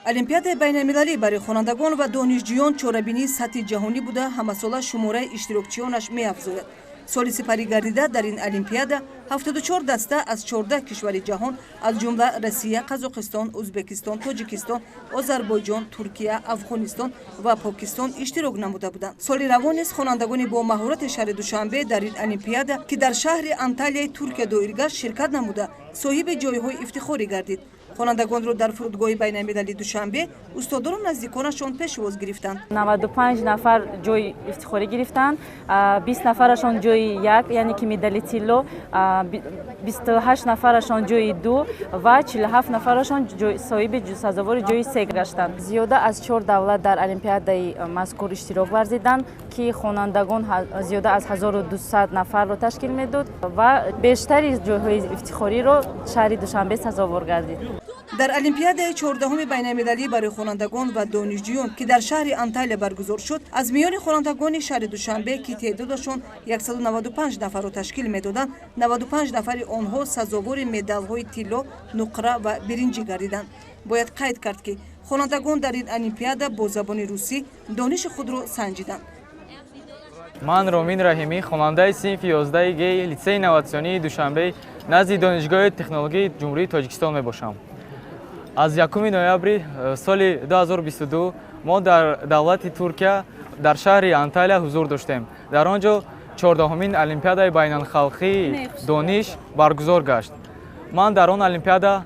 Олимпиадаи байналмилалӣ барои хонандагон ва донишҷӯён чорабинии сатҳи ҷаҳонӣ буда, ҳамасола шумораи иштирокчиёнаш меафзояд. Соли сипарӣ гардида дар ин олимпиада 74 даста аз 14 кишвари ҷаҳон, аз ҷумла Россия, Қазоқистон, Ӯзбекистон, Тоҷикистон, Озарбойҷон, Туркия, Афғонистон ва Покистон иштирок намуда буданд. Соли равон низ хонандагони бо маҳорати шаҳри Душанбе дар ин олимпиада, ки дар шаҳри Анталияи Туркия доир гашт, ширкат намуда, соҳиби ҷойҳои ифтихорӣ гардид. Хонандагонро дар фурудгоҳи байналмилалии Душанбе устодону наздиконашон пешвоз гирифтанд. 95 нафар ҷои ифтихорӣ гирифтанд, 20 нафарашон ҷои як, яъне ки медали тилло, 28 нафарашон ҷои ду ва 47 нафарашон соҳиби сазовори ҷои се гаштанд. Зиёда аз чор давлат дар олимпиадаи мазкур иштирок варзиданд, ки хонандагон зиёда аз 1200 нафарро ташкил медод ва бештари ҷойҳои ифтихориро шаҳри Душанбе сазовор гардид. Дар олимпиадаи 14-уми байналмилалӣ барои хонандагон ва донишҷӯён, ки дар шаҳри Анталия баргузор шуд, аз миёни хонандагони шаҳри Душанбе, ки теъдодашон 195 нафарро ташкил медоданд, 95 нафари онҳо сазовори медалҳои тилло, нуқра ва биринҷӣ гардиданд. Бояд қайд кард, ки хонандагон дар ин олимпиада бо забони русӣ дониши худро санҷиданд. Ман Ромин Раҳимӣ, хонандаи синфи 11 г литсеи инноватсионии Душанбе назди Донишгоҳи технологии Ҷумҳурии Тоҷикистон мебошам. Аз 1 ноябри соли 2022 мо дар давлати Туркия, дар шаҳри Анталия ҳузур доштем. Дар он ҷо 14-умин олимпиадаи байналхалқии дониш баргузор гашт. Ман дар он олимпиада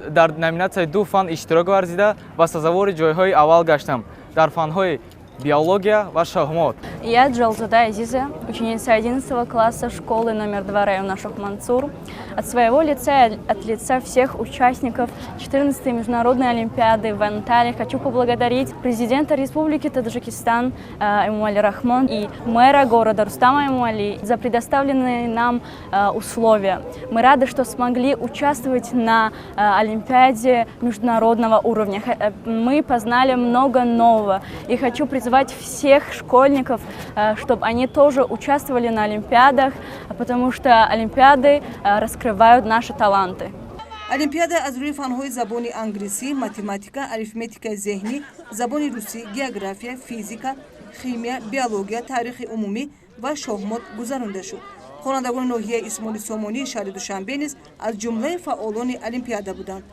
дар номинатсияи ду фан иштирок варзида ва сазовори ҷойҳои аввал гаштам дар фанҳои биология ва шоҳмот. Я Джалзада Азиза, ученица 11 класса школы номер 2 района Шохмансур. От своего лица, от лица всех участников 14-й международной олимпиады в Анталии хочу поблагодарить президента Республики Таджикистан Эмомали Рахмон и мэра города Рустама Эмомали за предоставленные нам условия. Мы рады, что смогли участвовать на олимпиаде международного уровня. Мы познали много нового. И хочу призвать всех школьников, чтобы они тоже участвовали на олимпиадах, потому что олимпиады раскрывают наши таланты. Олимпиада аз рӯи фанҳои забони англисӣ, математика, арифметикаи зеҳнӣ, забони русӣ, география, физика, химия, биология, таърихи умумӣ ва шоҳмот гузаронда шуд. Хонандагони ноҳияи Исмоили Сомонии шаҳри Душанбе низ аз ҷумлаи фаъолони олимпиада буданд.